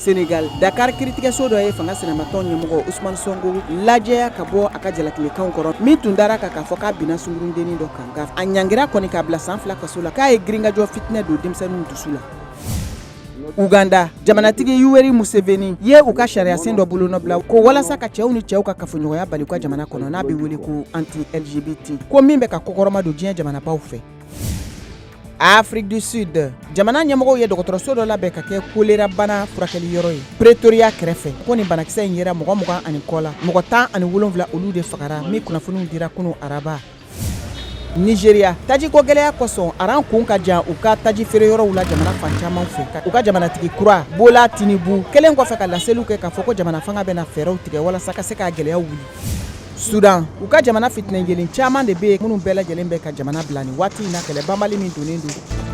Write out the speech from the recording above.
Senegal, Dakar kiritigɛso dɔ ye fanga sinamatɔn ɲɛmɔgɔ Ousmane Sonko lajɛya ka bɔ a ka jalakilikanw kɔrɔ, min tun dara kan k'a fɔ k'a binna sungurundennin dɔ kan. Nka a ɲangira kɔni k'a bila san 2 kaso la, k'a ye girinkajɔ fitinɛ don denmisɛnninw dusu la. Uganda, jamanatigi Yoweri Museveni ye u ka sariyasen dɔ bolonɔbila ko walasa ka cɛw ni cɛw ka kafoɲɔgɔnya bali u ka jamana kɔnɔ, n'a bɛ wele ko anti LGBT, ko min bɛ ka kɔkɔrɔma don diɲɛ jamanabaw fɛ. Afrique du Sud, jamana ɲɛmɔgɔw ye dɔgɔtɔrɔso dɔ labɛn ka kɛ kolera bana furakɛli yɔrɔ ye Pretoria kɛrɛfɛ. Ko nin banakisɛ in yera mɔgɔ 20 ani kɔ la, mɔgɔ 17, olu de fagara, min kunnafoniw dira kunun araba. Nigeria, tajiko gɛlɛya kosɔn, aran kun ka jan u ka taji feere yɔrɔw la jamana fan caman fɛ. U ka jamanatigi kura Bola Tinubu kɛlen kɔfɛ ka laseliw kɛ k'a fɔ ko jamana fanga bɛna fɛɛrɛw tigɛ walasa ka se k'a gɛlɛyaw wuli. Sudan, u ka jamana fitinɛ yelen caman de bɛ yen, minnu bɛɛ lajɛlen bɛ ka jamana bila nin waati in na kɛlɛ banbali min donnen don.